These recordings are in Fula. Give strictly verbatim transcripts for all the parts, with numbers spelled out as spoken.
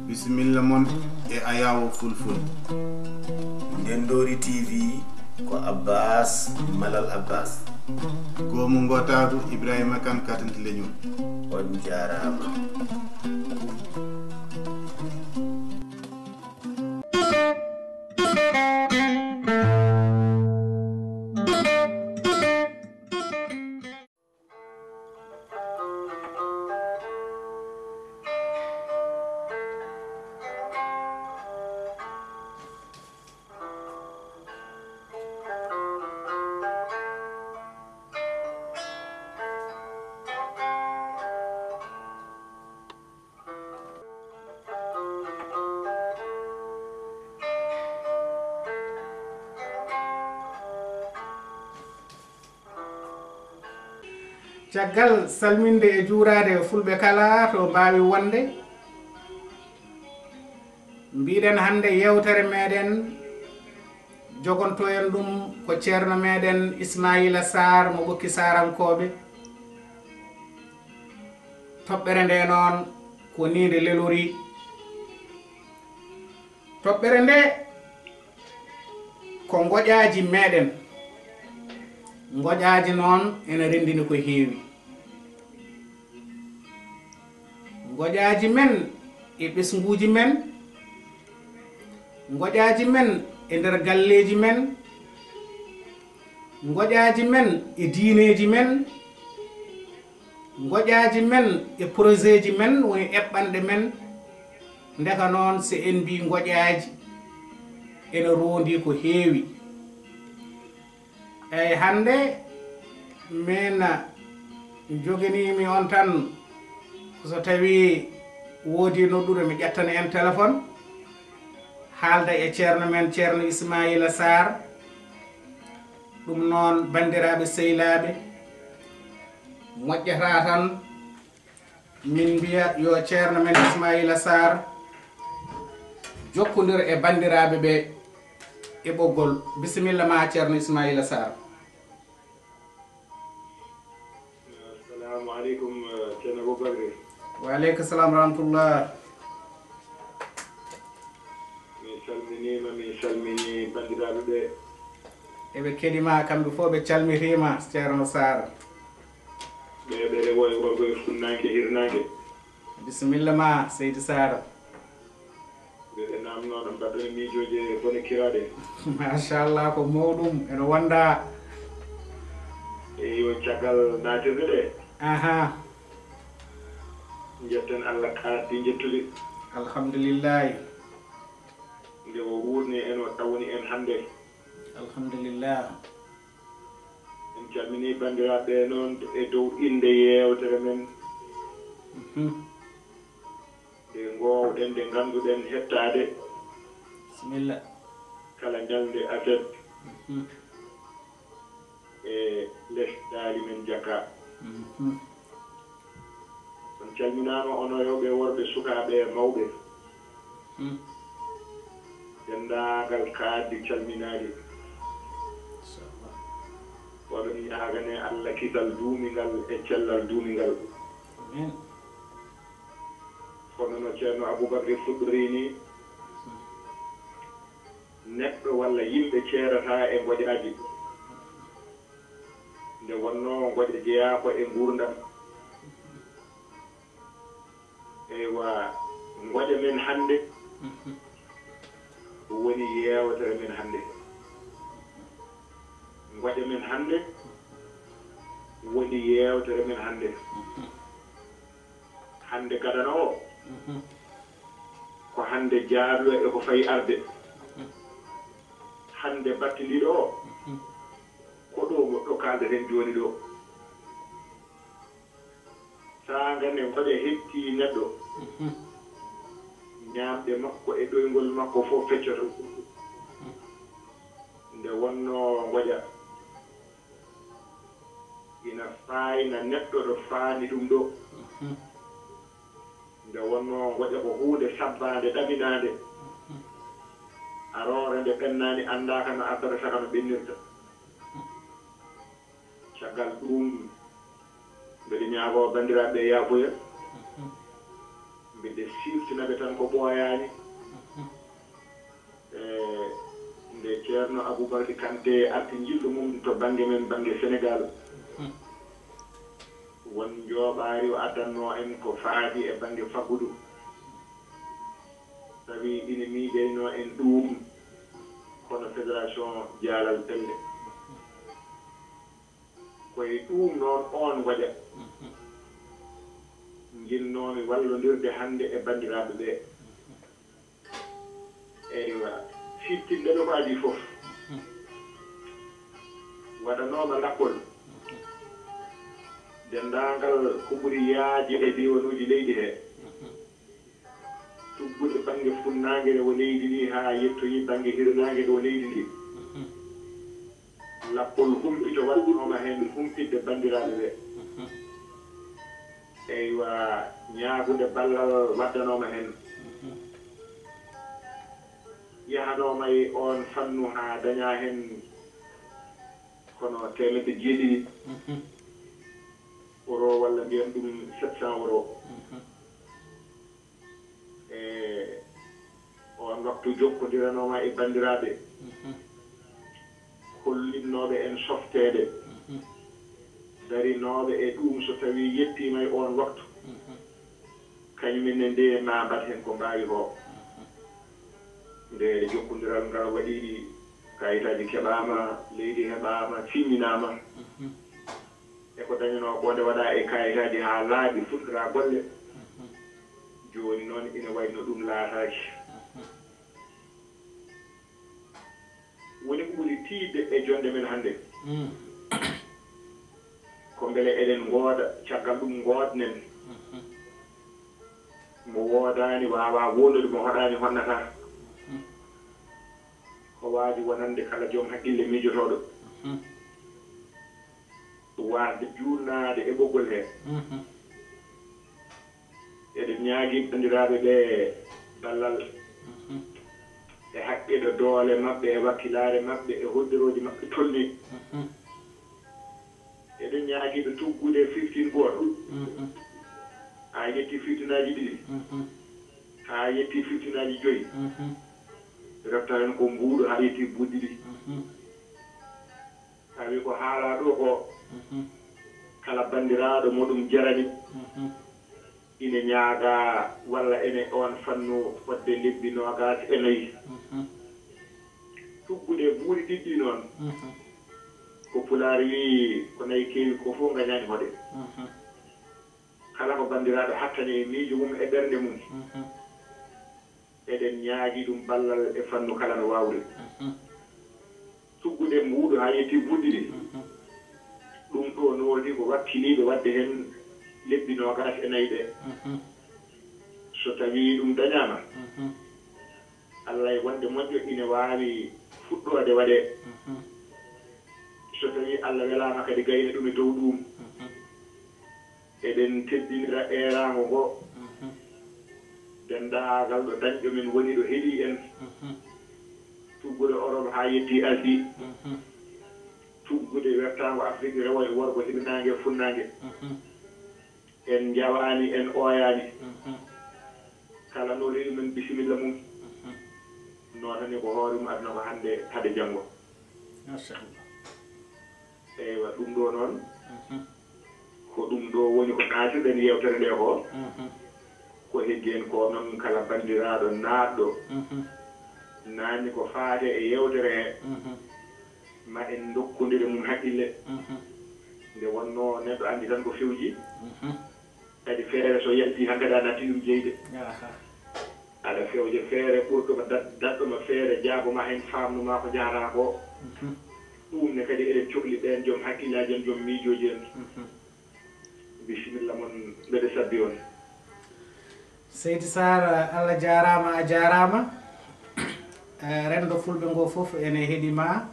Bisimilla mon e Ayawo Fulful. Ndendoori T V ko Abbas Malal Abbas. Goomu Ngootaagu Ibrahima Kan Katante Leñol. On jaaraama. Caggal salminde e juuraade fulɓe kala to mbaawi wonde, mbiɗen hannde yeewtere meɗen jogonto en ɗum ko ceerno meɗen Ismaila Sarr mo Ɓokki Sarankooɓe. Toɓɓere nde noon ko ni nde lelori. Toɓɓere nde ko ngoƴaaji meɗen. Ngoƴaaji noon ena renndini ko heewi. Ngoƴaaji men e ɓesnguuji men, ngoƴaaji men e nder galleeji men, ngoƴaaji men e diineeji men, ngoƴaaji men e projetji men woni eɓɓanɗe men. Ndeka noon, so en mbii ngoƴaaji, ena roondi ko heewi. Eeyi, hannde min njoginiimi on tan, so tawii woodii nodduɗo, mi ƴettana en téléphone, haalda e ceerno men, ceerno Ismaila Sarr. Ɗum noon, banndiraaɓe sehilaaɓe, moƴƴataa tan min mbiya yo ceerno men Ismaila Sarr jokkondir e banndiraaɓe ɓe e ɓoggol. Bisimilla ma, ceerno Ismaila Sarr. Assalamu aleykum, eh, ceerno Aboubacry. Wa aleykum salam wa rahmatullah. Min salminiima, min salminii banndiraaɓe ɓe. Eɓe keɗii ma, kamɓe fof ɓe calmitiima, ceerno Sarr. Ɓe, ɓe rewo e worgo e funnaanke, hirnaanke. Bisimilla ma, seydi Sarr. Mbeɗe naamnoo no mbaɗɗon e miijooji e bone kiraaɗe. Machallah, ko mawɗum, ene wonda. Eyyo, caggal naatirde ɗe. Aha. Njetten Allah kaaɗdi njettude. Alhamdulillahi. Nde o wuurni en, o tawni en hannde. Alhamdulillah. En calminii banndiraaɓe ɓe noon e dow innde yeewtere men. Mhm. Nde ngoowɗen, nde ngannduɗen heɓtaade. Bisimilla. Kala ñalnde aset. Mhm. E les daali men Jakka. Mhm. On calminaama, onon rewɓe, worɓe, sukaaɓe e mawɓe. Hmm. Denndaangal kaaɗdi calminaaɗi. Inchallah. Oɗon ñaagane Allah kisal duumingal e cellal duumingal. Amin. Kono no ceerno Aboubacry fuɗɗorii ni, neɗɗo walla yimɓe ceerata e ngoƴaaji. Nde wonnoo ngoƴa jeyaa ko e nguurndam. Eywa, ngoƴa men hannde woni yeewtere men hannde. Ngoƴa men hannde woni yeewtere men hannde. Hannde gadano o, ko hannde jaaduɗo e ko fayi arde. Hannde battindiɗo o, ko ɗo goɗɗo kaaldaten jooni ɗo. Saanga nde ngoƴa heɓtii neɗɗo, ñaamɗe makko e ɗoyngol makko fof feccoto. Nde wonnoo ngoƴa ina faayna neɗɗo ɗo faani ɗum ɗo. Nde wonnoo ngoƴa ko huunde sabbaande, ɗaminaande, aroore nde ɓennaani, anndaaka no ardata, saka no ɓennirta. Caggal ɗum, mbeɗa ñaagoo banndiraaɓe ɓe yaafoya. Mbiɗe siftinaɓe tan ko ɓooyaani. E nde Ceerno Aboubacry Kanté arti njillu mum to bannge men, bannge Senegaal, won njooɓaari o addannoo en ko faati e bannge faggudu. Tawi ine miijaynoo en ɗuum kono Fédération Jaalal Pelle. Ko e ɗuum noon oon ngoƴa njinnoomi wallondirde hannde e banndiraaɓe ɓee. Eywa, siftinde ɗo ko adii fof, waɗanooma lappol denndaangal ko ɓuri yaajde e diiwanuuji leydi hee, tuggude bannge funnaange rewo leydi ndi haa yettoyi bannge hirnaange rewo leydi ndi. Lappol humpito waɗanooma heen, humpitde banndiraaɓe ɓe. Eywa, ñaagude ballal waɗanooma heen. Yahanooma e oon fannu haa dañaa heen kono teemedde jeeɗiɗi euro walla mbiyen ɗum sept cent euro. E oon waktu jokkondiranooma e banndiraaɓe hollinnooɓe en softeede, darinooɓe e ɗuum, so tawii yettiima e oon waktu, kañum en ne ndee ma mbaɗ heen ko mbaawi ko. Nde jokkondiral ngal waɗi, kayitaaji keɓaama, leydi heɓaama, siññinaama. E ko dañanoo ko nde waɗaa e kayitaaji haa laaɓi, fuɗɗoraa golle. Jooni noon ina wayi no ɗum laataaki. Woni ko ɓuri tiiɗde e jonnde men hannde, ko mbele eɗen ngooda, caggal ɗum ngoodnen. Mo woodaani waawaa wondude, mo hoɗaani honnataa. Ko waajii wonande kala joom haqqille miijotooɗo waasde juulnaade e ɓoggol hee. Eɗen ñaagii banndiraaɓe ɓe ballal e haqqe ɗo doole maɓɓe, e wakkilaare maɓɓe, e hoɗdirooji maɓɓe tolnii. Eɗen ñaagii ɓe tuggude fifteen gooto. A yetti fifteen aji ɗiɗi. A yetti fifteen aji joyi. Refta heen ko mbuuɗu haa yetti buuɗi ɗiɗi. Tawi ko haalaa ɗo ko, kala banndiraaɗo mo ɗum jarani, ine ñaagaa walla ene oon fannu fodde lebbi noogaas e nayi. Tuggude buuɗi ɗiɗi noon, ko Pulaar wii, ko nayi keewi ko fof ngañaani hoɗe. Kala ko banndiraaɗo hattani e miijo mum e ɓernde mum, eɗen ñaagii ɗum ballal e fannu kala no waawri. Tuggude mbuuɗu haa yetti buuɗi ɗiɗi. Ɗum ɗo nooti ko wakkiliiɓe waɗde heen lebbi noogaas e nayi ɗe. So tawii ɗum dañaama, Alla e wonde moƴƴo ine waawi fuɗɗoode waɗee. So tawii Alla welaama kadi gayna ɗum e dow ɗuum. Eɗen teddinira eeraango ngo denndaagal ɗo dañɗo men woni, ɗo heɗii en. Tuggude Orop haa yettii Asie. Tuggude wertaango Afrik rewo e worgo, hirnaange e funnaange. En njawaani, en ooyaani. Kala no rewi men bisimilla mum. Nootani ko hoore mum aduna ko hannde hade janngo. Machallah. Eywa, ɗum ɗo noon, ko ɗum ɗo woni ko naatirɗen yeewtere nde ko. Ko heddi en ko noon, kala banndiraaɗo naatɗo naatni ko faate e yeewtere he, ma en ndokkondire mum haqqille. Nde wonnoo neɗɗo anndi tan ko fewji. Kadi feere so yalti hankadi a natti ɗum jeyde. Aɗa fewja feere ɓurɗo ma, dat-, daɗɗo ma feere, jaabo ma heen, faamnu ma ko njahataa ko. Ɗum ne kadi eɗen cohli ɓeen joom hakkillaaji en, joom miijooji en. Bisimilla mon, mbeɗe sabbi on. Seydi Sarr, Allah jaaraama, a jaaraama. Eh, renndo fulɓe ngo fof ene heɗi ma.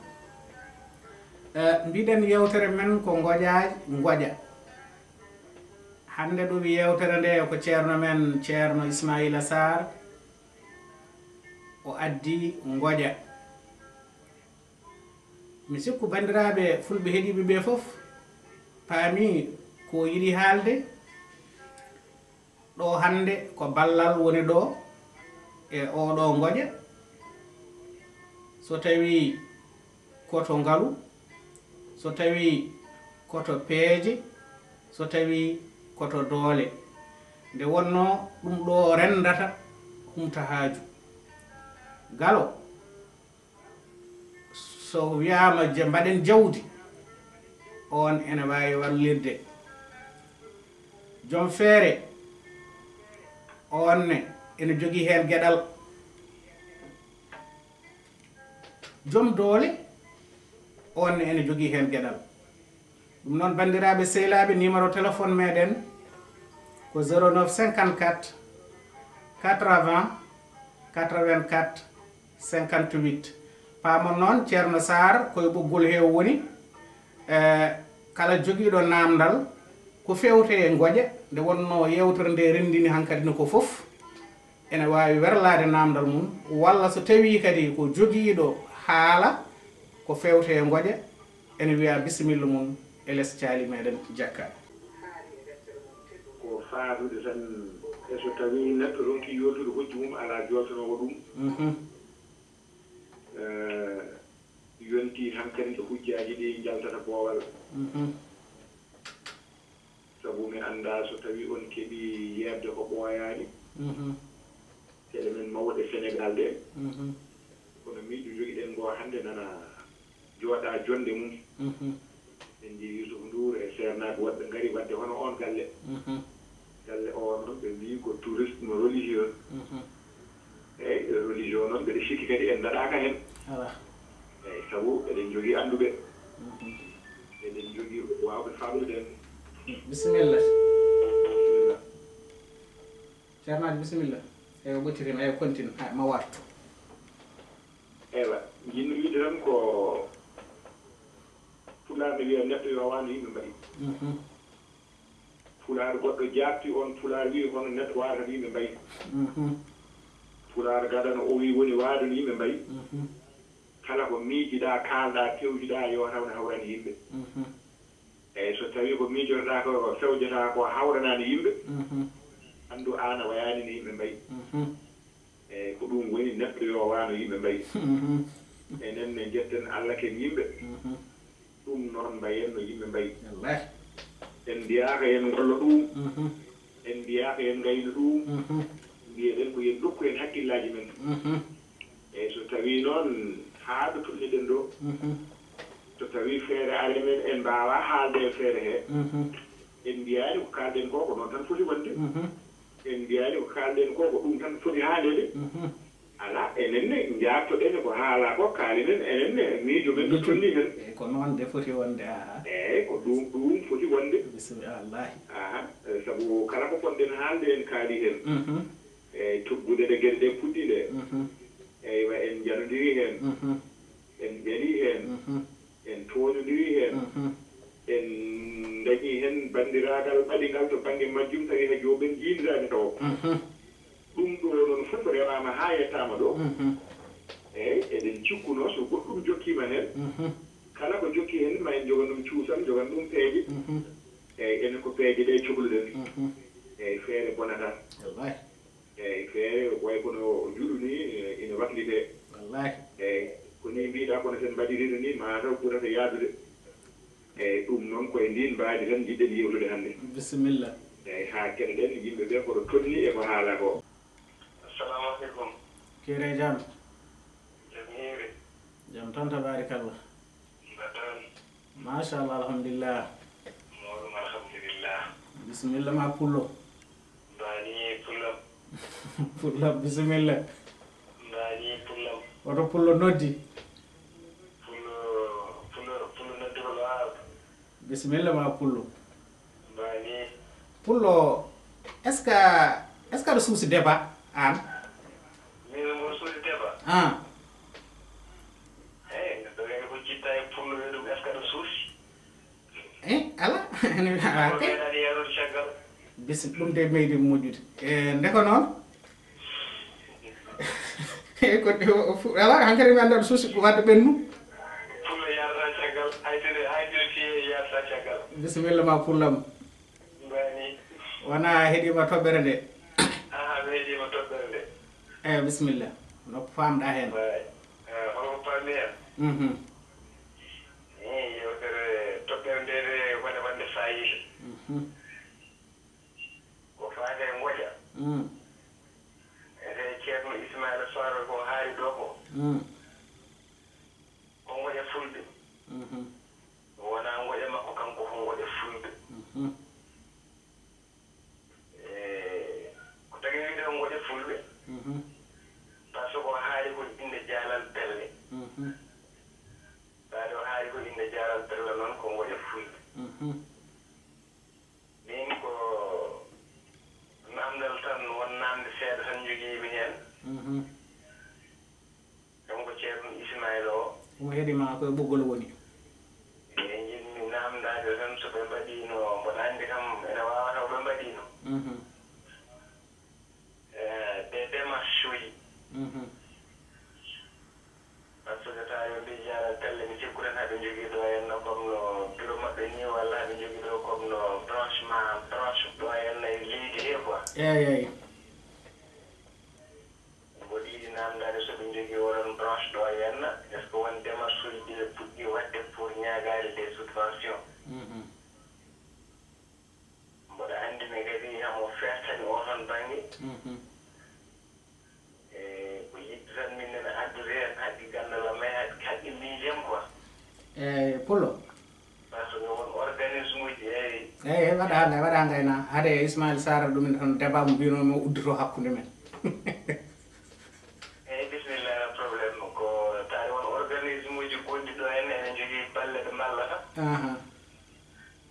Eh, mbiɗen yeewtere men ko ngoƴaaji, ngoƴa. Hannde ɗum yeewtere nde ko ceerno men, Ceerno Ismaila Sarr, o addi ngoƴa. Mi sikku banndiraaɓe fulɓe heɗiiɓe ɓe fof paami ko o yiɗi haalde. Ɗo hannde ko ballal woni ɗo e oɗo ngoƴa, so tawi ko to ngalu, so tawi ko to peeje, so tawi ko to doole. Nde wonno ɗum ɗo renndata humta haaju. Galo, so wiyaama je mbaɗen jawdi, oon ene waawi wallirde. Joom feere, oon ne ene jogii heen geɗal. Joom doole, oon ne ene jogii heen geɗal. Ɗum noon, banndiraaɓe sehilaaɓe, numéro téléphone meɗen ko zéro neuf cinquante-quatre quatre-vingts quatre-vingt-quatre cinquante-huit. Paamon noon, Ceerno Saar ko e ɓoggol he o woni. E, kala jogiiɗo naamndal ko feewte e ngoƴa, nde wonno yeewtere nde renndini hankadi no ko fof, ene waawi werlaade naamndal mum, walla so tawii kadi ko jogiiɗo haala ko feewte e ngoƴa, ene wiya bisimilla mum e les caali meɗen jakka. Ko faatude tan, e so tawii neɗɗo ronki yoltude hojju mum, alaa joltanoowo ɗum. Mhm. Eh, yonti hankadi e hujjaaji ɗi njaltata boowal. Mhm. Sabu mi anndaa so tawii on keɓii yeeɓde ko ɓooyaani. Mhm. Tele men mawɗe Senegaal ɗe. Mhm. Kono miijo jogiɗen ngo hannde nana jooɗa jonnde mum. Mhm. En njii Yusuf Nduur e seernaaɓe woɗɓe ngari waɗde hono oon galle. Mhm. Galle o noon ɓe mbii ko tourisme religieux. Mhm. Eeyi, religion noon mbeɗa sikki kadi en ndaɗaaka heen. Alaa. Eeyi, sabu eɗen njogii annduɓe. Mhm. Eɗen njogii waawɓe faamnude en. Bisimilla. Bisimilla. Ceernaajo, bisimilla. Eyo, ɓoccitiima, eyo, continue. Ha, ma wartu. Eywa, njiɗmi wiide tan ko Pulaar ne wiya neɗɗo yo waano yimɓe mbayi. Mhm. Pulaar goɗɗo jaabti on, Pulaar wi'i hono neɗɗo waawata no yimɓe mbayi. Mhm. Pulaar gadano o wi'i woni waado no yimɓe mbayi. Mhm. Kala ko miijiɗaa, kaalɗaa, pewjiɗaa, yo taw ne hawrani yimɓe. Mhm. Eeyi, so tawii ko miijotoɗaa ko, ko fewjataa ko hawranaani yimɓe, mhm, anndu aan a wayaani no yimɓe mbayi. Mhm. Eeyi, ko ɗum woni neɗɗo yo waano yimɓe mbayi. Mhm. Enen ne njetten Alla ken yimɓe. Mhm. Ɗum noon mbayen no yimɓe mbayi. Wallaahi. En mbiyaaka yen ngollo ɗum. Mhm. En mbiyaaka yen ngaynu ɗum. Mhm. Mbiyeɗen ko yen ndokku en hakkillaaji men. Mhm. Eeyi, so tawii noon haa ɗo tolniɗen ɗo, mhm, so tawii feere ari men, en mbaawaa haalde e feere he, mhm, en mbiyaani ko kaalɗen ko, ko noon tan foti wonde. Mhm. En mbiyaani ko kaalɗen ko, ko ɗum tan foti haalede. Mhm. Alaa, enen ne njaabtoɗen ko haalaa ko, kaalinen, enen ne miijo men no tolni heen. Eeyi, ko noon de foti wonde, aha. Eeyi, ko ɗum, ɗum foti wonde. Bisimilla, wallaahi. Aha, eh, sabu kala ko potɗen haalde en kaali heen. Mhm. Eeyi, tuggude ɗe geɗe ɗe puɗɗi ɗe. Mhm. Eywa, en njanondiri heen. Mhm. En njalii heen. Mhm. En tooñondiri heen. Mhm. En ndañii heen banndiraagal ɓadingal to bannge majjum, tawi hay joomen njiindaani tawo. Mhm. Ɗum ɗo noon fof remaama haa yettaama ɗo. Mhm. Eeyi, eɗen cikkunoo so goɗɗum jokkiima heen. Mhm. Kala ko jokki heen, ma en njogan ɗum cuusal, njogan ɗum peeje. Mhm. Eeyi, enen ko peeje ɗe cohluɗen. Mhm. Eeyi, feere bonataa. Wallaahi. Eeyi, feere ko wayi kono njuɗu ni, eh, ina waklitee. Wallaahi. Eeyi, ko ni mbiɗa, kono sen mbaɗirino ni, ma taw ɓurata yaadude. Eeyi, ɗum noon ko e ndin mbaadi tan njiɗɗen yewtude hannde. Bisimilla. Eeyi, haa keɗoɗen yimɓe ɓe ko ɗo tolni e ko haala ko. Assalamu aleykum. Kiire jam. Jam hiiri. Jam tan, tabaarikalla. Mbaɗɗon? Machallah, alhamdulillah. Mawɗum, alhamdulillah. Bisimilla ma pullo. Mbani pullam. Pullo, bisimilla. Mbani pullam. Woto pullo noddi. Pullo, pullo, pullo noddi ko Laaraba. Bisimilla ma pullo. Mbani. Pullo, est-ce que, est-ce que aɗa suusi débat aan? Min mboɗo suusi débat. Ah. Eyi, neɗɗo kadi ko jitta e pullo e ɗum, est-ce que aɗa suusi? Eh, ala. Ala kay. Meeɗaani yarude caggal. Bis ɗum de meydi moƴƴude. E nde ko noon? E ko, o, o fu-, ala, hankadi mi anndaa ɗo suusi ko wadde ɓennu. Pullo yarata caggal, haydere, haydere fiye yarata caggal. Bisimilla ma pullam. Mbani. Wona heɗiima toɓɓere nde. Aha, mi heɗiima toɓɓere nde. Eyo, bisimilla. No paamɗaa heen? Waay. Eh, holko paammi heen? Mhm. Eh, yewtere toɓɓere nde, nde wone wonde faayiida. Mhm. Ko faati e ngoƴa. Mm. E nde Ceerno Ismaila Soore ko haali ɗo ko. Mm. Ko ngoƴa fulɓe. Mhm. Wonaa ngoƴa makko kanko, ko ngoƴa fulɓe. Mhm. E ko tagi wiide ko ngoƴa fulɓe? Mhm. Par ce que o haali ko innde Jaalal Pelle. Mhm. Ɓaade o haali ko innde Jaalal Pelle noon ko ngoƴa fulɓe. Mhm. Min ko naamndal tan, won naamnde seeɗa tan njogiimi heen. Mhm. Kanko Ceerno Ismaila o. Omo heɗii ma ko e ɓoggol woni. E njiɗmi naamndaade tan so ɓe mbaɗiino, mboɗo anndi kam ene waawa taw ɓe mbaɗiino. Mhm. Eh, des démarches uji. Mhm. Par ce que tawi o mbi Jaalal Pelle, mi sikku tan haɓe njogii ɗo henna comme no bureau maɓɓe ni, walla haɓe njogii ɗo comme no branchement, branche ɗo henna e leydi he quoi. Eyi, eyi. Mboɗo yiɗi naamndaade so ɓe njogii oɗon branche ɗo henna, est-ce que won démarche uji ɗi ɓe puɗɗii waɗde pour ñaagaade des subventions? Mhm. Mboɗo anndi ne kadi hamo fertani oo ɗoon bannge. Mhm. E ko yiɗde tan min nene addude heen haqqi ganndal am e haqqi, haqqi miijo am quoi. Eyi, Pullo. Par ce que won organisme uji, eyi. Eyi, eyi, waɗa ngay, waɗa ngay na. Hade Ismail Sarr ɗumen tan débat mo mbiyno mo uddito hakkunde men. Eyi, bisimilla, problème ko tawi won organisme uji gonɗi ɗo en, ene njogii balle ɗe mballata. Aha.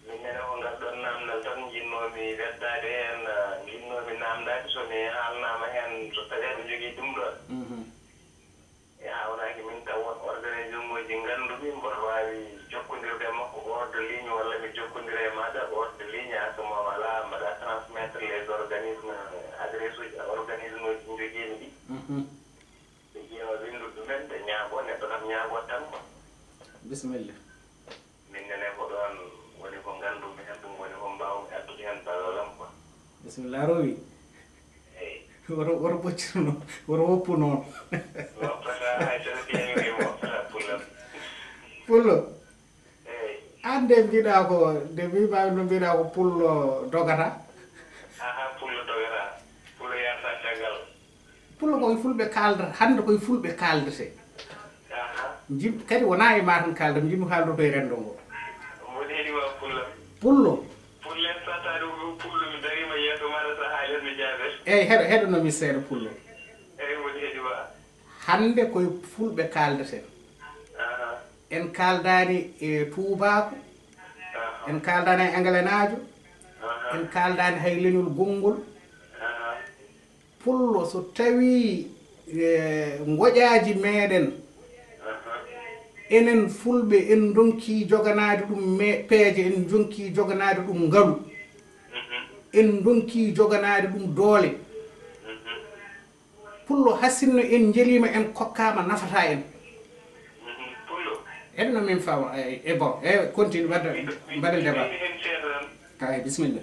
Min nene ko ngal ɗoon naamndal tan njiɗnoomi weddaade heen, ah, njiɗnoomi naamndaade so mi haalnaama heen, so tawii aɗa jogii ɗum ɗoon. Mhm. E haawnaaki min taw won organisme uji ngannduɗi mboɗo waawi jokkondirde e makko hors de ligne, walla mi jokkondira e maaɗa hors de ligne, à ce moment là mbaɗa transmettre les organismes, adresse uji organisme uji njogiimi ɗi. Mhm. Ɓe ƴeewa winndude ɗumen, ɓe ñaagoo, neɗɗo kam ñaagoto tan quoi. Bisimilla. Min nene ko ɗoon woni ko nganndumi heen, ɗum woni ko mbaawmi addude heen ballal am quoi. Bisimilla, a rowi. Eyi. Woto, woto ɓoccir noon, woto woppu noon. Woppata, hay so tawii mi woppata Pullo. Pullo. Eyi. Aan de mbiɗa ko, nde mbiɗa no mbiɗa ko Pullo dogata. Aha, Pullo dogata. Pullo yarata caggal. Pullo ko e fulɓe kaaldata, hannde ko e fulɓe kaaldete. Aha. Jim-, kadi wonaa e maa tan kaaldata, mi jimmi kaaldude ko e renndo ngo. Mboɗo heɗii ma Pullo. Pullo. Pullo en sattaade ko Pullo, mi dariima yeeso maaɗa, so a haalat mi jaabete. Eyi, heɗo, heɗono mi seeɗa Pullo. Eyi, mboɗo heɗii ma. Hannde ko e fulɓe kaaldeten. Aha. En kaaldaani e tuubaaku, aha, en kaaldaani e engelenaajo, aha, en kaaldaani hay leñol gonngol. Aha. Pullo, so tawii, e, ngoƴaaji meeɗen, aha, enen fulɓe en ndonkii joganaade ɗum me-, peeje, en njonkii joganaade ɗum ngalu, mhm, en ndonkii joganaade ɗum doole. Mhm. Pullo, hasinno en njeliima, en kokkaama, nafataa en. Mhm. Pullo. Eɗen no min faama, e, e bon, e continue, wadde, miɗo, mi-, mbaɗen débat. Miɗo heen seeɗa tan. Kay, bisimilla.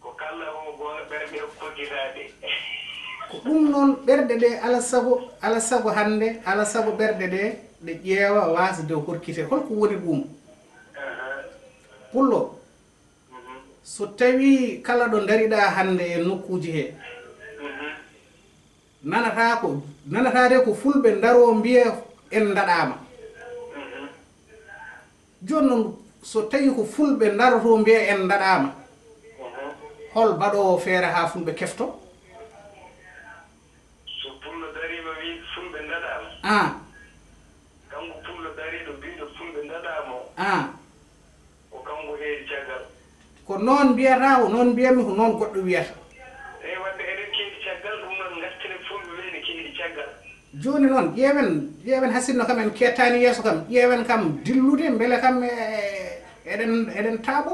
Ko kalla ko goonga, ɓerɗe o kokkitaade. Ko ɗum noon, ɓerɗe ɗe, ala sago, ala sago hannde, ala sago ɓerɗe ɗe, ɗe ƴeewa waasde o horkite. Holko woni ɗum? Aha. Pullo. Mhm. So tawii kala ɗo ndariɗaa hannde e nokkuuji he, mhm, nanataa ko, nanataa de ko fulɓe ndaroo mbiya en ndaɗaama. Mhm. Jooni noon, so tawii ko fulɓe ndarotoo mbiya en ndaɗaama, mhm, hol baɗoowo feere haa fulɓe kefto? So Pullo dariima wii fulɓe ndaɗaama. Ah. Kanko Pullo dariiɗo biiɗo fulɓe ndaɗaama o. Ah. Ko kanko heedi caggal. Ko noon mbiyata, ko noon mbiyatmi, ko noon goɗɗo wiyata. Eyi, wadde eɗen keedi caggal, ɗum noon ngartinen fulɓe ɓe ene keedi caggal. Jooni noon, ƴeewen, ƴeewen hasinno kam en kettaani yeeso kam, ƴeewen kam dillude, mbele kam e, e, eɗen, eɗen taaɓo.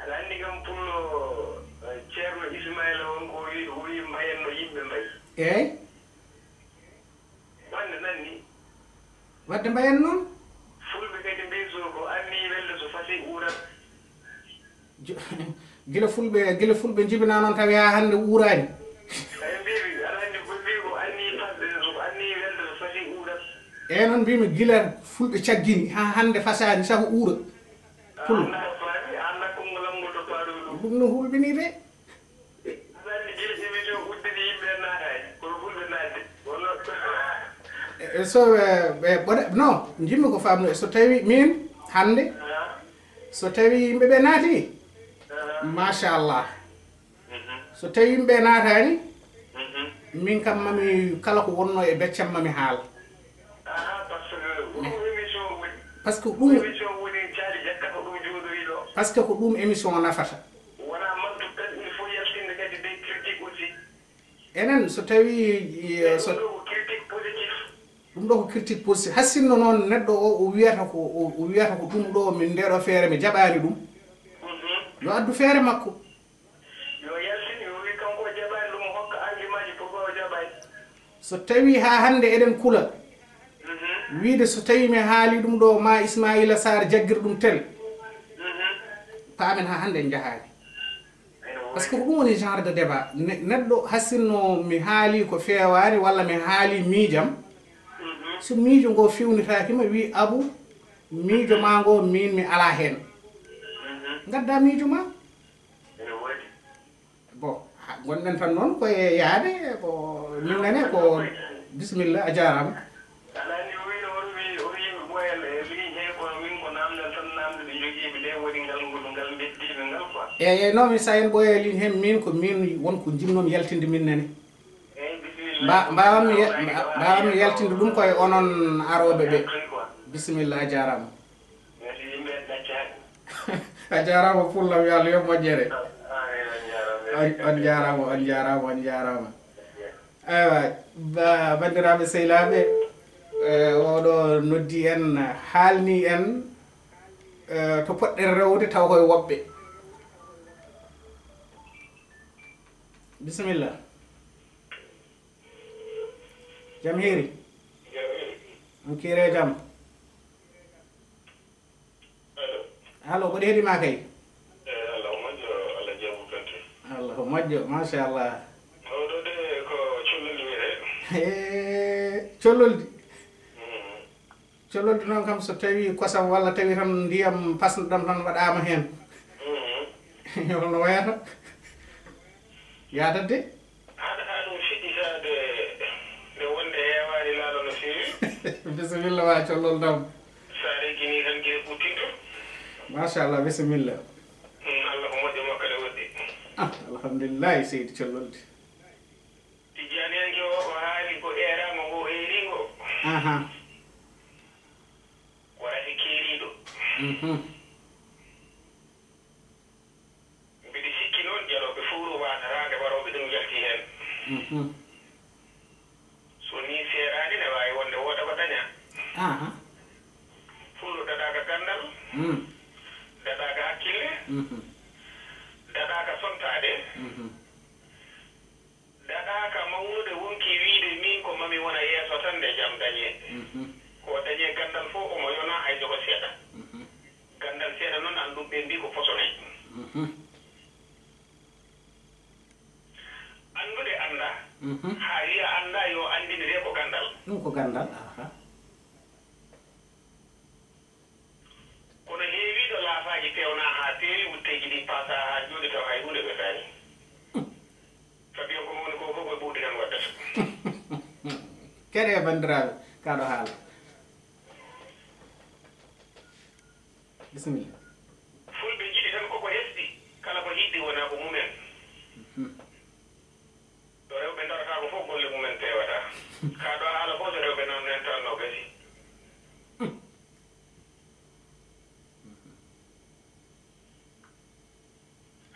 Aɗa anndi kam Pullo, eh, Ceerno Ismaila won ko o wi, o wi mbayen no yimɓe mbayi. Eey. Wonde nan ni. Wadde mbayen noon. Fulɓe kadi mbiy so ko anni welde so fasi uurat. Jo-, Gila fulɓe, gila fulɓe njibinaa noon tawi haa hannde uuraani. Tawi mbiimi, aɗa anndi ko mbii ko anni fasde, ko anni welde, so fati uurat. Eey, noon mbiimi, gila fulɓe caggini haa hannde fasaani sahu uura. Pullo. Annda ko faami, annda konngol am ngol to faaɗo ɗum. Ɗum no hulɓinii de. Aɗa anndi gila émission udditi yimɓe en naataani, kono fulɓe naatde. Wonno. E, so, e, ɓe, ɓoɗe, non, njimmi ko faamno, so tawi min hannde, so tawi yimɓe ɓe naati, machallah. So tawi yimɓe naataani, min kam mami kala ko wonno e beccam mami haal. Aha, parce que ko ɗum émission woni. Parce que ɗum, émission woni caali jakka ko ɗum jooɗori ɗo. Parce que ko ɗum émission nafata. Wona mantu tan, il faut yaltinde kadi des critiques aussi. Enen, so tawi, eh, so ɗum ɗo ko critique positif. Ɗum ɗo ko critique positif. Hassinno noon neɗɗo o, o wiyata ko, o, o wiyata ko ɗum ɗo min ndeɗo feere mi jaɓaani ɗum. Yo addu feere makko. Yo yaltin, yo wi kanko o jaɓaani ɗum, o hokka argument ji pourquoi o jaɓaani. So tawi haa hannde eɗen kula. Wiide so tawi mi haali ɗum ɗo ma Ismaila Sarr jaggir ɗum tel. Paamen haa hannde en njahaani. Parce que ko ɗum woni genre de débat. Ne-, neɗɗo hassinno mi haali ko feewaani walla mi haali miijam. So miijo ngo fewnitaaki ma wi Abu, miijo ma ngo min mi alaa heen. Ngadda miijo ma. Ene woodi. Bon, ha, ngonɗen tan noon ko e yaade, ko min nane ko bisimilla, a jaaraama. Alaa ni o wiino, o wi, o wi yimɓe ɓooyal e ligne he, kono min ko naamndal tan naamnde ɓe njogii ɓe ɗe woni ngal, ngol, ngal mbeddiiɓe ngal quoi. Eey, eey, non, mi so en ɓooyee ligne he, min ko min won ko njinnoomi yaltinde min nane. Eey, bisimilla. Mba-, mbaawammi ye-, mba-, mbaawammi yaltinde ɗum ko e onon arooɓe ɓe. Bisimilla, a jaaraama. A jaaraama pullam, yo Allah yoɓ moƴƴere. On, on jaaraama, on jaaraama, on jaaraama. Aywa, ba-, banndiraaɓe sehilaaɓe, eh, oɗo noddi en, haalni en, eh, to poɗɗen rewde taw koye woɓɓe. Bisimilla. Jam hiiri? On kiire jam? Allo. Allo, mboɗo heɗi ma kay. Eh, Allah moƴƴo, Allah jaɓu kante. Allah moƴƴo, machallah. Oɗo de ko collol wiyete. Eh, colloldi. Mm. Colloldi noon kam so tawi kosam walla tawi tan ndiyam pasnuɗam tan waɗaama heen. Mm. Holno wayata? Yaadat de? Haɗataa ɗum fiɗɗitaade nde wonde heewaani laalo no feewi. Bisimilla ma collol dam. So a regginii tan gila ɓuttinto. Machallah, bisimilla. Mm, Allah ko moƴƴo makko ne woɗɗi. Ah, alhamdulillahi, seydi collolde. Tijjaaniyanke o, o haali ko eeraango ngo heeriingo. Aha. Ko rafi keeriiɗo. Mhm. Mbiɗi sikki noon jalooɓe fowru waasata nde warooɓe ɗum njalti heen. Mhm. So nii seeraani ne waawi wonde wooda ko dañaa. Aha. Pullo daɗaaka ganndal, mm, daɗaaka hakkille, mhm, daɗaaka sontaade. Mhm. Daɗaaka mawnude wonkii wiyde miin ko mami wona yeeso tan nde jam dañee. Mhm. Ko dañee ganndal fof omo yonaa hay so ko seeɗa. Mhm. Ganndal seeɗa noon, an ɗum ɓe mbii ko posone. Mhm. Anndude anndaa, mhm, haa wiya anndaa yo anndinde de ko ganndal. Ɗum ko ganndal, aha. Kono heewiiɗo laafaaji peewnaa haa peewi, wutteeji ɗi paasaa haa jooɗi taw hay huunde ɓerdaani. Sabi on ko mawni ko fof ko e ɓuuɗi tan waddata. Keɗe banndiraaɓe, kaa ɗo haala. Bisimilla. Fulɓe njiɗi tan koko hesɗi, kala ko hiɗɗi wona ko mumen. Mhm. Ɗo rewɓe ndarata ko fof golle mumen peewata. Kaa ɗo haala fof so rewɓe naamnantaano gasi.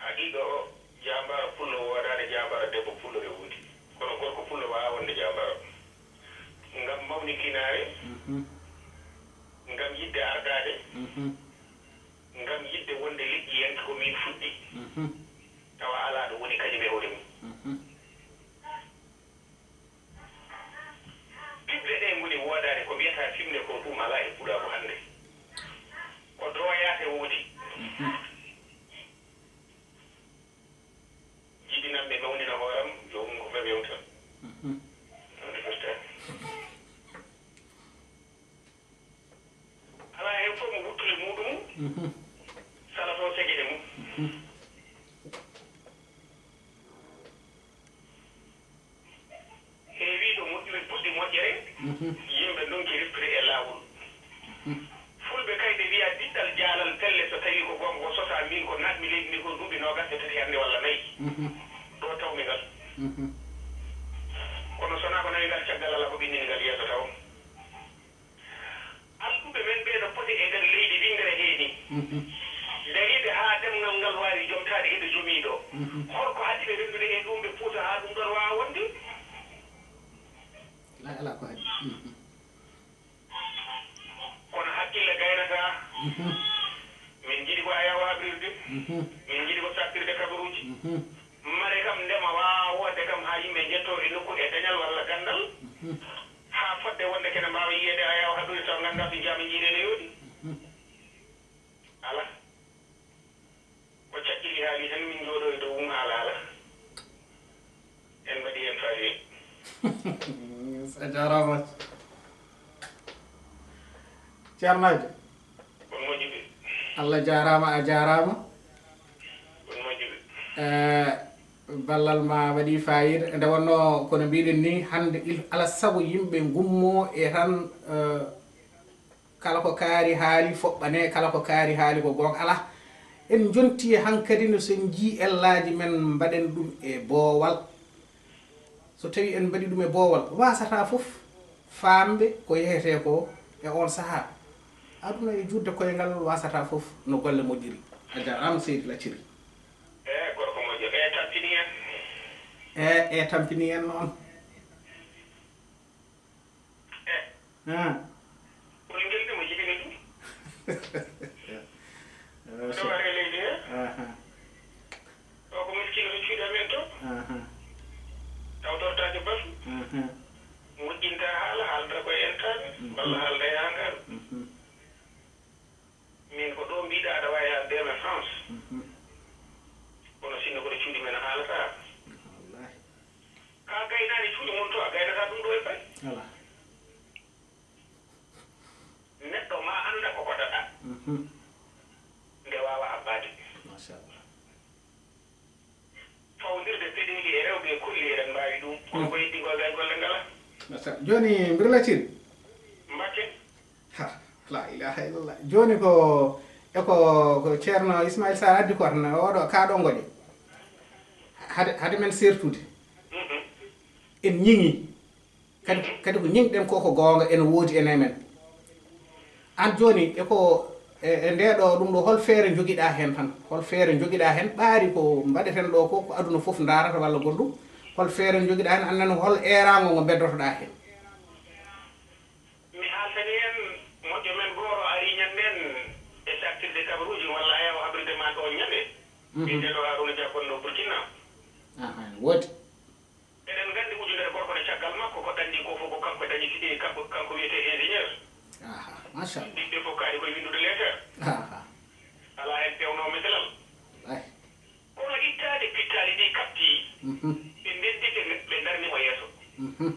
Haqiiqa o, jaambaaro pullo woodaani, jaambaaro debbo pullo ne woodi. Kono gorko pullo waawaa wonde jaambaaro. Ngam mawnikinaare, mhm, ngam yiɗde ardaade, mhm, ngam yiɗde wonde leƴƴiyanke ko miin fuɗɗi. Mhm. Tawa alaa ɗo woni kañum e hoore mum. Mhm. Piɓle ɗe ngoni woodaani ko mbiyataa fimne ko ɗum alaa e Pulaagu hannde. Ko droyaate woodi. Mhm. Yewta. Mhm. Ɗum firta. Alaa heen fof mo wuttude muɗum, mhm, salato segede mum. Mhm. Heewii ɗo moƴƴuɓe puɗɗi moƴƴere, mhm, yimɓe ndonki reftude e laawol. Mhm. Fulɓe kay ɓe mbiya diɗɗal jaalal pelle so tawii ko goonga ko sosaa, miin ko naatmi leydi ndi ko duuɓi noogas e tati hannde walla nayi. Mhm. Ɗo tawmi ngal. Mhm. Kono so wonaa ko nawi ngal caggal alaa ko ɓinnini ngal yeeso tawo. Alɗuɓe men ɓee no poti e nder leydi winndere hee nii. Mhm. Dariiɓe haa ɗemngal ngal waawi jomtaade e ɓe jomii ɗo. Mhm. Hol ko haɗi ɓe renndude e ɗum ɓe puusa haa ɗum ɗoon waawa wonde? Alaa, alaa ko haɗi. Mhm. Kono hakkille gaynataa. Mhm. Min njiɗi ko ayaawo habrirde. Mhm. Min njiɗi ko saaktirde kabaruuji. Mhm. Mare kam ndema waawaa woodde kam haa yimɓe njettoo e nokku e dañal walla ganndal. Mhm. Haa fotde wonde kene mbaawa yiyeede ayaawo habrirde tawa nganndaa so njiyaama njiireede yooɗi. Mhm. Alaa. Ko cakkiri haali tan min njooɗo e dow mum haala alaa. En mbaɗi heen faawi. A jaaraama. Ceernaajo. On moƴƴuɓe. Allah jaaraama, a jaaraama. On moƴƴuɓe. Eh, ballal ma waɗi faayiida. Nde wonnoo kono mbiɗen ni hannde il-, ala sago yimɓe ngummoo e tan, eh, kala ko kaari haali foɓɓane, kala ko kaari haali ko goonga. Alaa, en njontii hankadi no so en njii ellaaji men mbaɗen ɗum e boowal. So tawii en mbaɗi ɗum e boowal, waasataa fof faamde ko yehetee ko e oon sahaa. Aduna e juutde koyngal waasataa fof no golle moƴƴiri. A jaaraama seydi Lacciri. E gorko moƴƴo, e tampini en. E, e tampini en noon. E. Ah. Kono ngel de mo jibini ɗum. Ɗo ware leydi he. Aha. O ko miskino to cuuɗi amen to. Aha. Tawtortaake batu. Aha. Moƴƴinta haala, haalda koye entaaɓe, mhm, walla haalda e hangaaɓe. Mhm. Min ko ɗo mbiɗa aɗa waawi haalde e France. Mhm. Kono sinno ko ɗo cuuɗi men a haalata. Wallahi. Ka gaynaani cuuɗi mon to a gaynata ɗum ɗo e pay. Alaa. Neɗɗo ma annda ko koɗaɗa. Mhm. Nde waawa abbaade. Machallah. Fawdirde peɗeeli e rewɓe e kolli eɗen mbaawi ɗum. Kono ko heddi ko gay golle ngala. Machallah. Jooni mbir Lacciri. Mbakke. Ha, la ilaha illallah. Jooni ko, e ko, ko Ceerno Ismail Sarr addi ko tan, oɗo, kaa ɗo ngoƴe. Hade, hade men sertude. Mhm. En ñiŋi. Kadi, kadi ko ñiŋɗen ko, ko goonga, ene woodi ene men. Aan jooni, e ko, e, e ndee ɗo, ɗum ɗo, hol feere njogiɗaa heen tan? Hol feere njogiɗaa heen? Ɓaari ko mbaɗeten ɗo ko, ko aduna fof ndaarata walla goɗɗum. Hol feere njogiɗaa heen? Aan nani hol eeraango ngo mbeddotoɗaa heen? Mi haaltani en, moƴƴo men gooto ari ñanden e saaktirde kabaruuji walla ayaw habrirde ma ɗo ñande. Mhm. Wiyeteeɗo Haruna Dia gonɗo Burkina. Aha, ene woodi. Eɗen nganndi ujunere gorko ne caggal makko, ko ɗanni ko fof ko kanko dañi, eh, kanko, kanko wiyetee ingénieur. Aha, machallah. Ɓiɓɓe fof kaari koye winndude leeter. Aha. Alaa heen pewnoo meselal. Wallahi. Kono ittaade pittaali ɗi kaɓti, mhm, ɓe ndeddi, ɓe, ɓe ndarni mo yeeso. Mhm.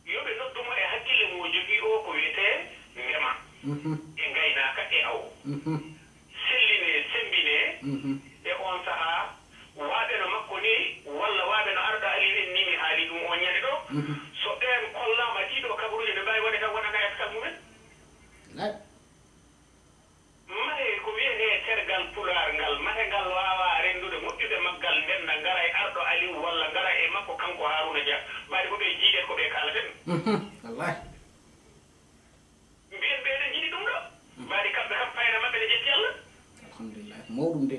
Yo ɓe noddu mo e hakkille mo o jogii o, ko wiyetee ndema, mhm, e ngaynaaka e awo. Mhm. Sellinee, semmbinee, mhm, e oon sahaa, waaɓe no makko ni, walla waaɓe no Arɗo Aliyu en ni, mi haali ɗum oon ñande ɗo. Mhm. So ɓeen kollaama ɗii ɗo kabaruuji, ɓe mbaawi waɗde tan wonana e askal mumen. Wallahi. Mahee ko wiyetee tergal Pulaar ngal, mahee ngal waawaa renndude moƴƴuɓe maggal, ndennda ngara e Arɗo Aliw walla ngara e makko kanko Haaruuna Jah, mbaadi ko ɓe jiiɗen, ko ɓe kaalaten. Mhm, wallahi. Mbiyen ɓee ɓe njiɗi ɗum ɗo, mbaadi kamɓe kam payna maɓɓe ne jetti Allah. Alhamdulillah, ko mawɗum de.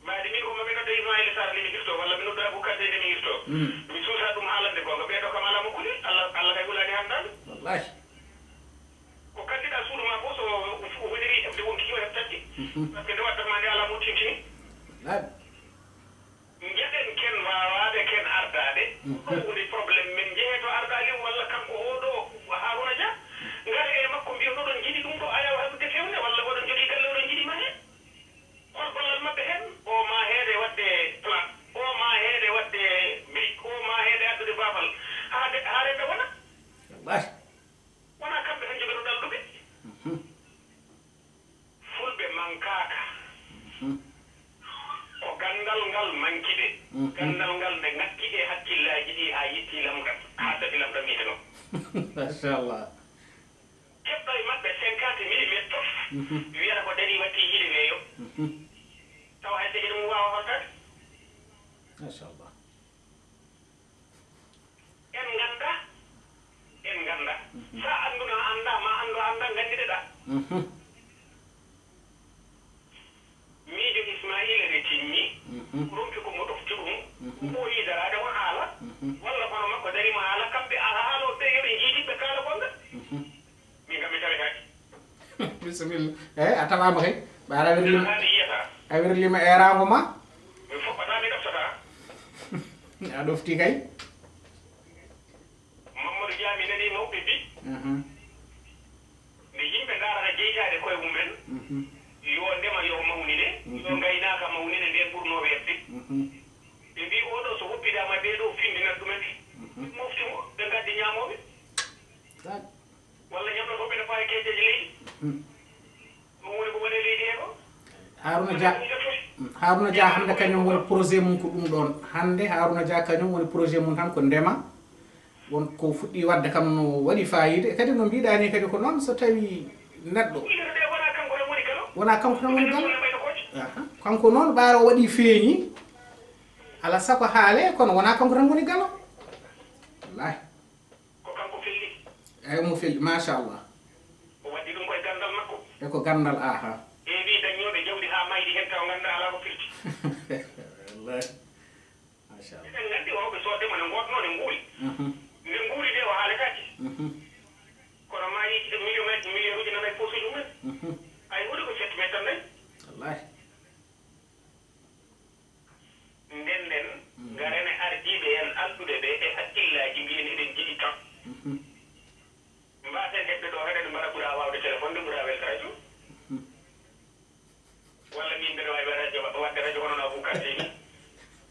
Mbaadi min ko maɓɓe nodda Ismaila Sarr nde mi irto, walla mi nodda Abou Kane nde mi irto. Mm. Mi suusa ɗum haalande goonga, ɓee ɗo kam alaa mo kuli, Allah, Allah kay wulaani hanndaande. Wallahi. Ko kanndiɗaa suudu maa fof so o woniri heɓde wonki o heɓtatti. Mhm. Par ce que nde waɗtat maa nde alaa mo tintini. Wallahi. Njaɗen ken waawaaɓe ken ardaade. Mhm. Ɗum woni problème men. Njehee to Arɗo Aliw walla kanko oo ɗoo Haaruna Jah. Ngaree e makko mbiyen oɗon njiɗi ɗum ɗo ayaw haɗude fewnde walla oɗon njogii galle oɗon njiɗi mahee. Hol gollal maɓɓe heen? O maheede waɗde plan. Ngal ngal manki ɓe. Ganndal ngal nde ŋakki e hakkillaaji ɗi haa yetti lamɗam, haa saɗi lamɗam yiite ɗo. Machallah. Keɓɗo e maɓɓe cinquante millimétres fof, wiyata ko darii watti yiide weeyo. Tawa hay so ene mum waawa holtaade. Machallah. En ngannda, en ngannda. So a anndunoo a anndaa, ma anndu a anndaa, nganndiɗeɗaa. Miijo Ismaila ne timmi, ronki ko mo ɗofti ɗum, ɓooyi daraade mo haala, walla kono makko dari mo haala, kamɓe alhaalooɓe ɓe yo ɓe njiidi ɓe kaala gonga. Min kam mi tawetaake. Bisimilla. Eyi, a tawaama kay. Ɓaara wirlima. Haa mi yiyata. A wirlima eeraango ma. Mi foɓɓata, mi ɗoftataa. A ɗofti kay. Mamadou Dia, mi nanii mawɓe mbi, nde yimɓe ndaarata jeytaade koye mumen, yo ndema yo mawnine, yo ngaynaaka mawnine, ndeen ɓurnoo weeɓde. Ɓe mbi, oo ɗoo so woppidaama ɓee ɗoo finndinat ɗumen, mofti mo, ɓe ngaddi ñaamooɓe. Walla ñamlotooɓe ne paari keeseeji leydi. Ɗum woni ko woni e leydi hee ko? Haruna Dia, Haruna Dia hannde kañum woni projet mum ko ɗum ɗoon. Hannde Haruna Dia kañum woni projet mum tan ko ndema. Won ko fuɗɗi waɗde kam no waɗi faayiida. E kadi no mbiɗa ni kadi ko noon so tawi neɗɗo. Wonaa kanko tan woni galo. Aha. Kanko noon ɓaaro waɗi feeñi. Ala sago haale kono wonaa kanko tan woni galo. Wallahi. Ko kanko felli. Eyi, omo felli, machallah. O waɗi ɗum ko e ganndal makko. E ko ganndal, aha. Heewi daññooɓe jawdi haa mayri heen taw ngannda alaa ko firti. Wallahi. Machallah. Eɗen nganndi wonɓe soodde mo ne ngootnoo ne nguuri. Nde nguuri nde o haaletaake. Kono maayi e million ngaji, million uji nana e posuuji mumen. Ay woni ko sept mètres tan nayi. Wallahi. Ndenden, ngaren e ardiiɓe en alɗuɓe ɓe e hakkillaaji, mbiyen eɗen njiɗi tan. Mbaasen heɓde ɗo, heɗen mbaɗa ɓura waawde téléphone de, ɓura welta radio. Walla min mbeɗa waawi waɗa radio, waɗde radio hono no Abou Kante ni.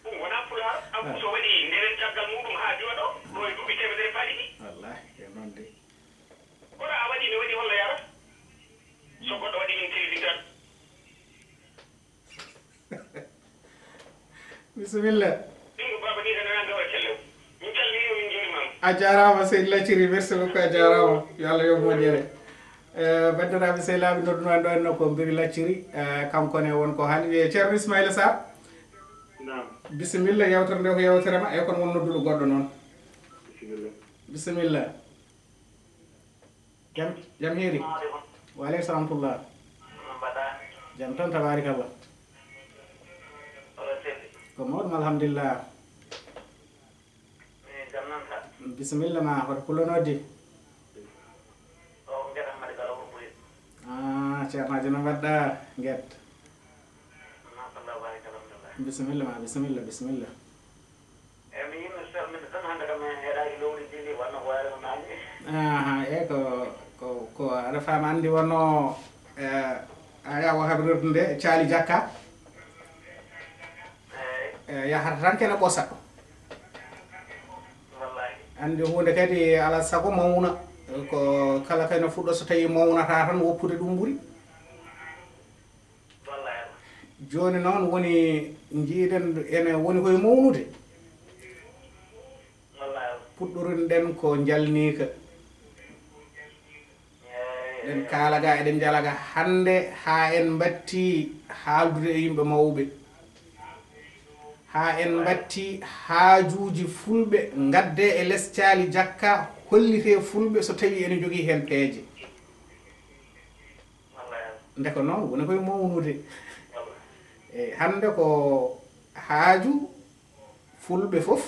Ɗum wonaa pulaar. Abou so waɗi nderen caggal muɗum haa diwa ɗo, ɗo e duuɓi teemedere paaɗi ɗi. Wallahi, ko noon de. Kono a waɗi, mi waɗi, walla yara. So goɗɗo waɗi, min tellitan. Bisimilla. Ɗum ko Baba Diagne nana Gawar Kellew. Min calminii mo, min njuuriima mo. A jaaraama, Seydi Lacciri, merci beaucoup, a jaaraama. Yo Allah yoɓ moƴƴere. Eh, banndiraaɓe sehilaaɓe noddunoo en ɗo, en no ko Biri Lacciri, eh, kanko ne won ko haali. Wiyee Ceerno Ismaila Sarr. Naam. Bisimilla, yewtere nde ko yewtere ma, e kono won nodduɗo goɗɗo noon. Bisimilla. Bisimilla. Jam, jam hiiri? Salamu aleykum. Wa aleykum salam tullah. No mbaɗɗaa? Jam tan, tabaarakallah. Oɗon selli? Ko mawɗum, alhamdulillah. Min jam nan ka? Bisimilla ma, hoto pullo noddi? O ko Nget Ammadi Galo Wuro Buri. Ah, ceernaajo, no mbaɗɗaa, Nget? Machallah, baarakallah, alhamdulillah. Bisimilla ma, bisimilla, bisimilla. Eyi, mi yimmi salminde tan, hannde kam en heɗaaki lowdi ndi, ndi wonno ko waare ko naange. Aha, eyi, ko, ko, ko aɗa faama, anndi wonno, eh, a yawa habrirde nde caali jakka. Eyi. Eh, yahata tan kene ɓosa. Wallahi. Anndi huunde kadi ala sago mawna. Ko kala kene fuɗɗo so tawi mawnata tan woppude ɗum ɓuri. Jooni noon woni njiiɗen ene woni koye mawnude. Puɗɗorinɗen ko njalniika. Eɗen kaala ga, eɗen njala ga hannde haa en mbatti haaldude e yimɓe mawɓe. Haa en mbatti haajuuji fulɓe ngadde e les caali jakka hollitee fulɓe so tawi ene jogii heen peeje. Nde ko noon woni koye mawnude. E hannde ko haaju fulɓe fof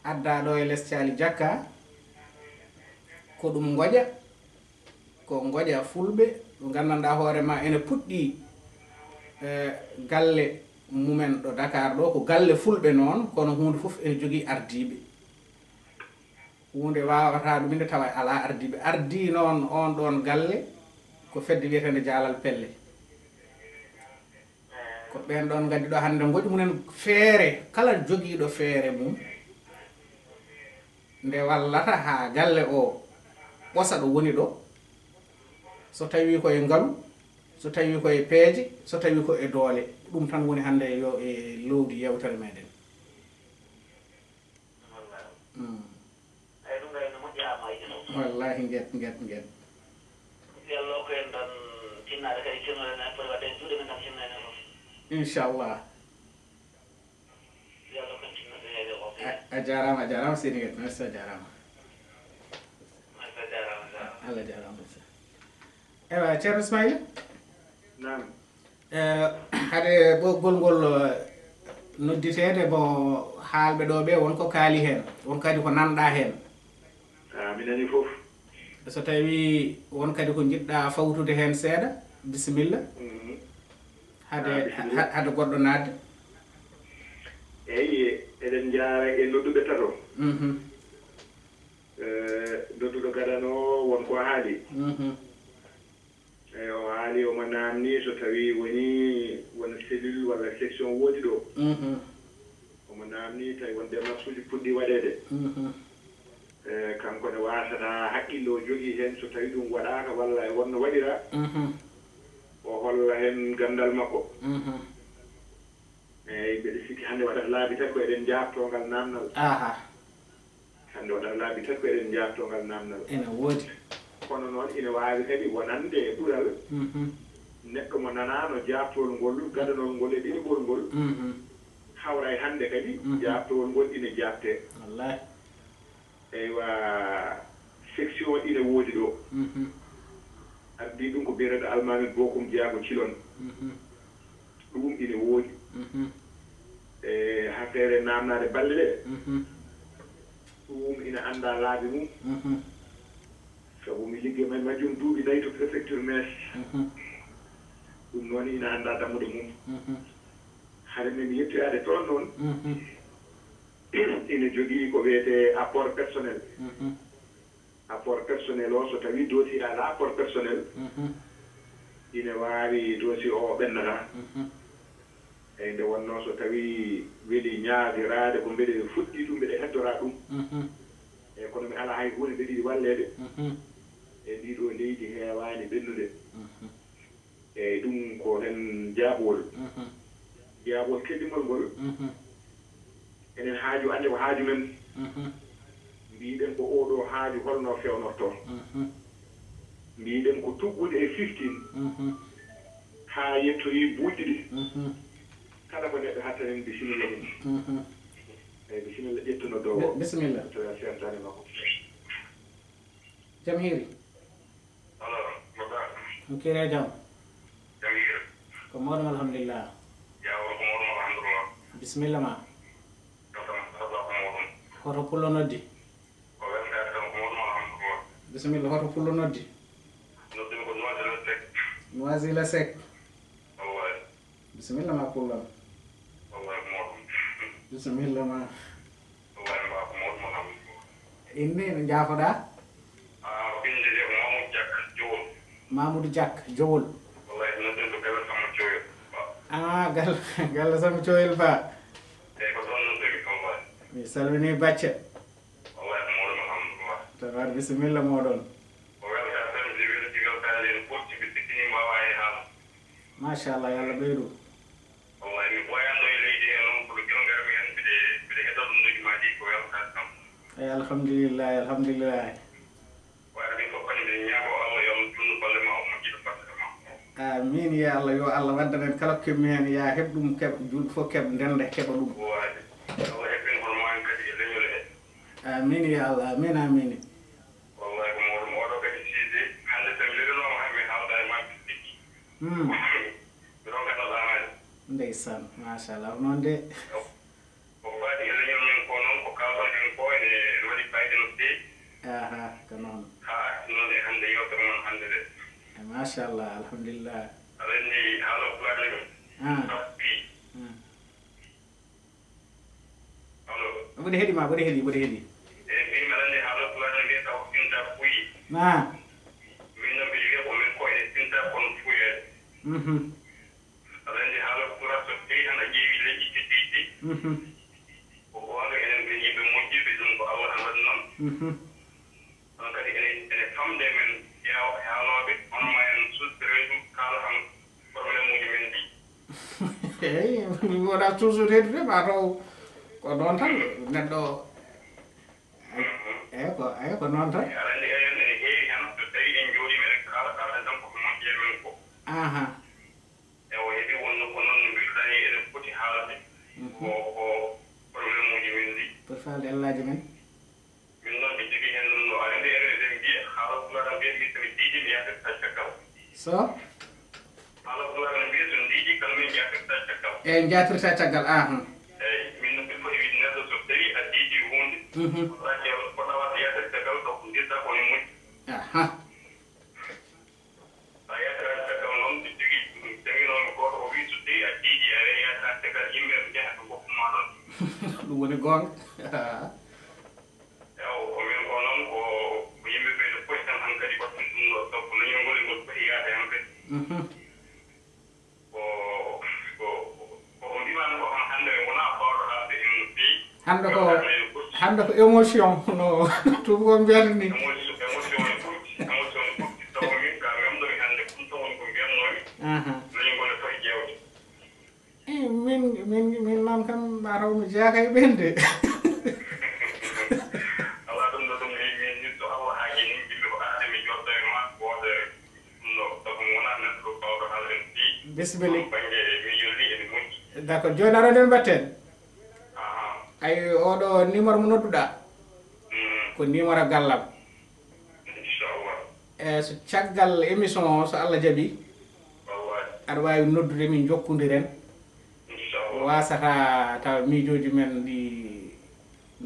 adda ɗo e les caali jakka, ko ɗum ngoƴa, ko ngoƴa fulɓe, ɗo nganndanɗaa hoore ma ene puɗɗi, e, galle mumen ɗo Dakar ɗo, ko galle fulɓe noon, kono huunde fof ene jogii ardiiɓe. Huunde waawataa ɗum inde tawa alaa ardiiɓe. Ardii noon oon ɗoon galle ko fedde wiyeteende Jaalal Pelle. Ko ɓeen ɗoon ngaddi ɗo hannde ngoƴu mumen feere, kala jogiiɗo feere mum, nde wallata haa galle o ɓosa ɗo woni ɗo, so tawii ko e ngalu, so tawii ko e peeje, so tawii ko e doole. Ɗum tan woni hannde yo e loowdi yeewtere meeɗen. Wallaahi. Mm. Eyi, ɗum kay no moƴƴi haa maayi ɗo. Wallaahi, nget, nget, nget. Yo Allah hokku en tan tinnaade kadi, tinnoɗen en, poti waɗde e juuɗe men tan, tinnoɗen en fof. Inchallah. Yo Allah hokku en tinnoɗen e ɗo fof. A, a jaaraama, a jaaraama, seydi Nget, merci, a jaaraama. Merci, a jaaraama, a jaaraama. Allah jaaraama, merci. Ewa, Ceerno Ismaila? Naam. Eh, hade ɓoggol ngol, eh, nodditeede, bon, haalɓe ɗo ɓe, won ko kaali heen, won kadi ko nanɗaa heen. Ah, mi nani fof. So tawii won kadi ko njiɗɗaa fawtude heen seeɗa, bisimilla. Mhm. Hade, ah, bisimilla. Ha-, hade goɗɗo naatde. Eyi, eɗen njaara e nodduɓe tato. Mhm. Eh, nodduɗo gadano, won ko haali. Mhm. Eyi, o haali, omo naamni so tawii woni won cellule walla section woodi ɗo. Mhm. Omo naamni tawi won démarche uji puɗɗi waɗeede. Mhm. Eyi, kanko ne waasata haqqille o jogii heen, so tawii ɗum waɗaaka walla e wonno waɗiraa, mhm, o holla heen ganndal makko. Mhm. Eyi, mbeɗa sikki hannde waɗata laabi tati ko eɗen njaabtoo ngal naamnal. Aha. Hannde waɗata laabi tati ko eɗen njaabtoo ngal naamnal. Ene woodi. Kono noon, ina waawi kadi wonande e ɓural, mhm, neɗɗo mo nanaano jaaɓtol ngol, gadanol ngol e ɗeɓol ngol, mhm, hawra e hannde kadi, mhm, jaaɓtowol ngol ina jaaɓtee. Wallaahi. Eywa, section ina woodi ɗo. Mhm. Ardii ɗum ko biyeteeɗo Almaami Bokum Jeyaa ko Cilon. Mhm. Ɗum ina woodi. Mhm. E hafeere naamnaade balle ɗe, mhm, ɗum ina anndaa laabi mum. Mhm. Sabu mi liggey e majjum duuɓi nayi to préfecture Metz. Mhm. Ɗum noon ina anndaa dammuɗe mum. Mhm. Hade men yettoyaade toon noon, mhm, ina jogii ko wiyetee apport personnel. Mhm. Apport personnel o, so tawii dossier alaa apport personnel, mhm, ina waawi dossier o ɓennata. Mhm. Eyi, nde wonnoo so tawii weli ñaagiraade ko mbeɗe fuɗɗii ɗum, mbeɗe heddoraa ɗum. Mhm. Eyi, kono mi alaa hay huunde mbeɗe yiɗi walleede. Mhm. E ndii ɗoo leydi heewaani ɓennude. Mhm. Eyi, ɗum ko heen jaabuwol. Mhm. Jaabuwol keddimol ngol. Mhm. Enen haaju, annde ko haaju men. Mhm. Mbiɗen ko oo ɗoo haaju holno fewnortoo. Mhm. Mbiɗen ko tuggude e fifteen. Mhm. Haa yettoyi buuɗi ɗiɗi. Mhm. Kala ko neɗɗo hattanen, bisimilla mum. Mhm. Eyi, bisimilla, ƴettu noddoowo. Bi-, bisimilla. Tawi a seertaani makko. Jam hiiri. Allo, mbaɗɗa? On kiire jam? Jam hiiri. Ko mawɗum, alhamdulillah. Yaa, won ko mawɗum, alhamdulillah. Bisimilla ma. Jam tan, alaa ko mawɗum. Hoto pullo noddi? Ko weltaare tan, ko mawɗum, alhamdulillah. Bisimilla, hoto pullo noddi? Noddumi ko Noisy le Sec. Noisy le Sec. Wallahi. Bisimilla ma, pullo am. Wallahi, ko mawɗum. Bisimilla ma. Wallahi, mbaa ko mawɗum, alhamdulillah. Inne, no njaafoɗaa? Ah, innde nde ko Mamoudou Diack, Jowol. Mamoudou Diack, Jowol. Wallahi, noddumi to Galle Samba Coyol. Ah, Galle, Galle Samba Coyol Ba. Eyi, ko toon noddumi, wallahi. Mi salminii Bacce. Wallahi, ko mawɗum, alhamdulillah. Tabar, bisimilla mooɗon. Ko weltaare tan, mi welti weltaare nde no ɓurti, mi sikki ni mbaawaa e haala. Machallah, yo Allah ɓeydu. Wallahi, mi ɓooyaano e leydi hee noon, kono gila ngarmi heen, mbiɗe, mbiɗe heɗoo ɗum ɗo jumaa ji, ko weltaare kam. Eyi, alhamdulillahi, alhamdulillahi. Waɗde fof kadi mbiɗen ñaago Allah yo Allah juutnu golle ma, o moƴƴina battane ma. Amiin ya Allah, yo Allah waddan en kala ko keɓmi heen, ya heɓ ɗum, keɓ julɗo fof, keɓ ndennda, keɓa ɗum. Wallahi. Allah hebbin hono maa en kadi e leñol he. Amiin ya Allah, amiin, amiin. Wallahi ko mawɗum oɗo kadi siide, hannde so mi lelinooma haa mi haalda e maa biɗ sikki. Hmm. Mi ronkat Allah haali. Ndeysaan, machallah, ko noon de. Ko faati e leñol men ko noon, ko kaalton heen ko ene waɗi fayida no feewi. Aha, ko noon. Haa arti noon e hannde yeewtere mon hannde nde. Eh, machallah, alhamdulillah. Aɗa anndi haala pulaar ne. Ah. Sappi. Hmm. Allo. Mboɗo heɗi ma, mboɗo heɗi, mboɗo heɗi. Eyi, mbimi aɗa anndi haala pulaar ne mbiyata ko finta kuyi. Ah. Min noon mbiɗo wiya ko min ko ene finta kono fuyeede. Mhm. Aɗa anndi haala pulaar so tawi tan a ƴeewi leƴƴi teddiiɗi ɗi. Mhm. Ko goonga enen ɓe yimɓe moƴƴuɓe ɗum ko Allah tan waɗi noon. Mhm. Kono kadi ene, ene famɗi e men ƴeew-, haalooɓe, hono ma en suddiroy ɗum, kaala tan problème uji men ɗi. Eyi, mi wona toujours heddude ma taw ko noon tan neɗɗo. Eyi ko, eyi ko noon tan. Aɗa anndi enen ene heewi heen so tawi en njooɗiima en kaala kaala tan koko moƴƴi e men ko. Aha. Ewa heɓi wonno ko noon no mbiruɗaa ni eɗen poti haalde. Ko ko problème uji men ɗi. Poti faalde ellaaji men. Min noon mi jogii heen ɗum no aɗa anndi enen eɗen mbiya haala pulaar mbiya mi somi diidi mi yahde ta caggal. So. Haala pulaar no mbiya so ndiidi kala min jaatirta caggal. Eyi jaatirta caggal aha. Eyi min noon mbiɗa foti wiide neɗɗo so tawi a diidi huunde. Wala ƴeew ko ɗawata yahde caggal ɗo ko mbiɗa ko ne moƴƴi. Aha. Sa yahdiran caggal noon, mi jogii jannginoomi gooto, o wii so tawii a diidi a reyata caggal yimɓe ɓe njaha ɓe ngoppu ma ɗoon. Ɗum woni goonga. Ewa ko min ko noon ko ko yimɓe ɓe no poti tan hankadi waɗtude ɗum ɗo sabu leñol ngol e ngol poti yaade hankadi. Ko ko ko ko mbiman ko on hannde wona fawɗo haalde e mum feewi. Hannde ko hannde ko émotion no tubakoɓe mbiyata ni. Émotion émotion e ɓurti émotion e ɓurti sabu min ka memɗomi hannde ɗum tan woni ko mbiyatnoomi. Aha. Leñol ngol e foti ƴeewde. Eh, min min min noon kam mataw mi jeyaaka e ɓen de. Alaa ɗum ɗo ɗum min min so Allah haajii min jilli ko arde mi jodda e ma wootere. Ɗum ɗo sabu mi wonaa neɗɗo ɗo baawɗo haalde no feewi. Bisimilla. Kono bannge miijol ni ene moƴƴi. D'accord jooni aɗa nden mbatten. Aha. Ay oɗo numéro mo nodduɗaa. Mm. Ko numéro gallam. Inchallah. E so caggal émission o so Allah jaɓi. Wallahi. Aɗa waawi noddude min jokkondiren. Inchallah. Wasata taw miijooji men ɗi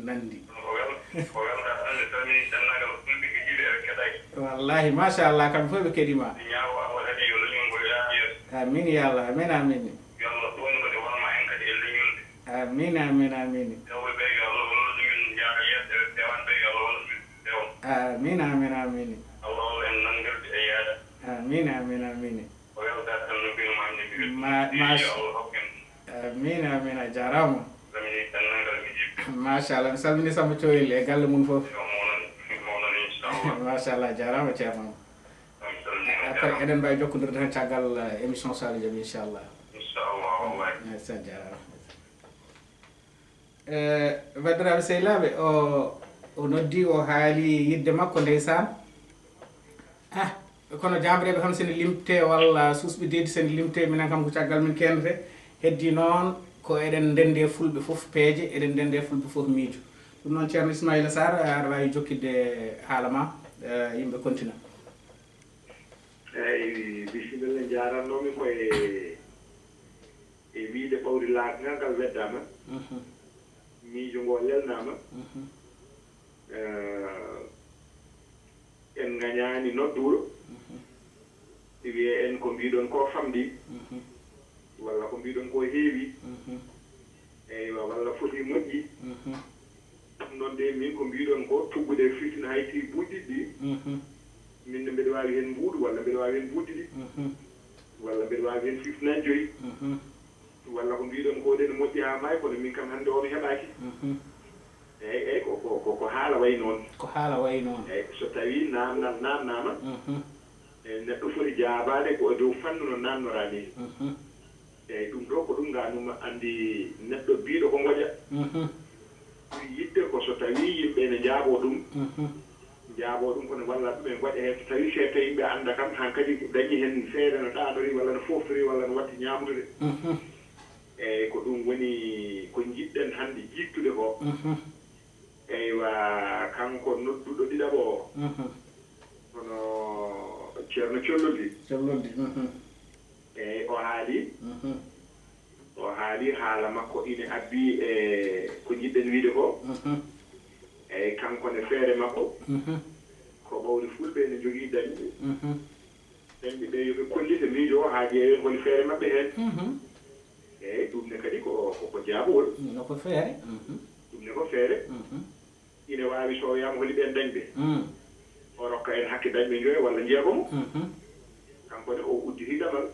nanndi. Ko wel- ko welta tan mi salmini denndaangal fulɓe heɗiiɓe e keɗaaki. Wallahi machallah kamɓe fof ɓe keɗima. Mi ñaago Allah kadi yo leñol ngol yaadu yeeso. Amin ya Allah amin amin. Yo Allah ɗum kadi walma en kadi e leñol nde. Amin amin amin. Rewɓe ɓe yo Allah wallu ɗumen njaara yeeso e rewɓe ɓe yo Allah wallu ɗumen feewa. Amin amin amin. Allah wallu en nanngirde e yaade. Amin amin amin. Ko weltaade tan no mbiymi ma ni mi weltii. Ma- Yo Allah hokku en. Amin amin a jaaraama. Salmini denndaangal mi jiɓɓe. Machallah mi salmini Samba Coyel e galle mum fof. Yo mawnan mawnan inchallah. Machallah a jaaraama ceerno. Après eɗen mbawi jokkodirde tan caggal émission so Allah jaɓi inchallah. Inchallah wallahi. Sa jarama. E bandiraɓe sehilaɓe o o noddi o haali yidde makko ndeysaan. Ah, kono jamreɓe kam sene limte walla susɓe deedi sene limte minen kam ko caggal min kendete. Heddi noon ko eɗen ndendi e fulɓe fof peeje eɗen ndendi e fulɓe fof miijo. Ɗum noon ceerno Ismaila Sarr aɗa wawi jokkidde haala ma. Yimɓe kontina. Eyyi bisimilla jarannoomi ko e e wiide ɓawri laaɓngal ngal weddaama. Miijo ngo lelnaama. En ngañaani nodduɗo wiye en ko mbiɗon ko famɗi walla ko mbiɗon ko heewi. Eywa walla foti moƴƴi. Ɗum noon de min ko mbiɗon ko tuggude fitina hay si buuɗiɗi ɗi. Min ne mbeɗa waawi heen mbuuɗu walla mbeɗa waawi heen buuɗiɗi walla mbeɗa waawi heen fiftinaji joyi. Walla ko mbiɗon ko ɗen moƴƴi haa maayi kono min kam hannde o mi heɓaaki. Eyyi eyyi ko ko ko haala wayi noon. Ko haala wayi noon. Eyyi so tawi namdal namdama e neɗɗo foti jaabaade ko e dow fannu no namnora ni. Eyyi ɗum ɗo ko ɗum nganuma anndi neɗɗo biiɗo ko ngoƴa. Ɓuri yiɗde ko so tawi yimɓe ene njaabo ɗum. Njaabo ɗum kono walla ɗum en ngoƴa heen so tawi seeɗa yimɓe annda kam hankadi dañi heen feere no ɗaanori walla no foftori walla no watti ñaamdude. Eyyi ko ɗum woni ko njiɗɗen hannde jiittude ko. Eywa kanko nodduɗo ɗiɗaɓo o hono ceerno colloldi. Colloldi. Eyyi o haali o haali haala makko ine abbi e ko jiɗɗen wiide ko. Eyyi kanko ne feere makko ko ɓawri fulɓe ene jogii dañɓe. Dañɓe ɓe yoɓe kollita miijo o haa ƴeewen holi feere maɓɓe heen. Eyyi ɗum ne kadi ko ko jaabowol. No ko feere. Ɗum ne ko feere. Ine waawi so o wiyaama holi ɓeen dañɓe o rokka en hakke dañɓe njoyo walla njeegomo. Kanko ne o udditi damal.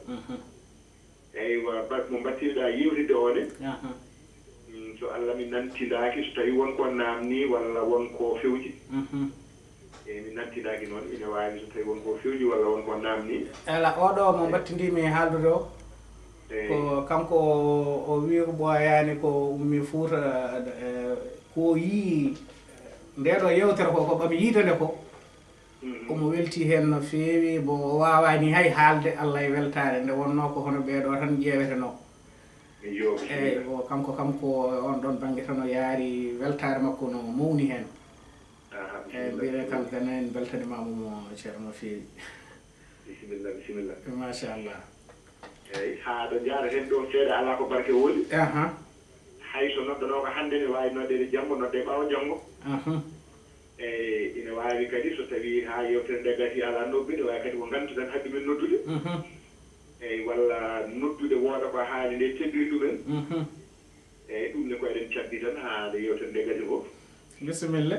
Eywa bak mo mbattirɗa yewtidde o ne. So allah mi nantindaaki so tawi won ko namni walla won ko fewji. Eyyi mi nantindaaki noon ine waawi so tawi won ko fewji walla won ko namni. Ela oɗo mo mbattindimi e haaldude o. Ko kanko o wi ko ɓooyaani ko ummi Fuuta, eh, ko yii nde ɗo yewtere ko, ko ɓami yiide nde ko. Omo welti heen no feewi, bo o waawaani hay haalde Allah e weltaare nde wonnoo ko hono ɓee ɗo tan ƴeewetenoo. Eyyi, o kanko kam ko on ɗon bannge tan o yaari, weltaare makko no mawni heen. Eyyi, mbiɗen kam tan en mbeltanimaama mo, Ceerno, no feewi. Bisimilla, bisimilla. Machallah. Eyyi, haa ɗo njaaraten ɗo seeɗa alaa ko barke woni. Aha. Hay so noddanooka hannde ne waawi noddeede janngo, noddee ɓaawo janngo. Aha. Eyyi, ina waawi kadi so tawii haa yewtere nde gasii alaa noddude, waawi kadi ko nganntu tan haɗi min noddude. Mhm. Eyyi, walla noddude wooda ko haali nde teddiri ɗumen. Mhm. Eyyi, ɗum ne ko eɗen cabbi tan haa nde yewtere nde gasii fof. Bisimilla.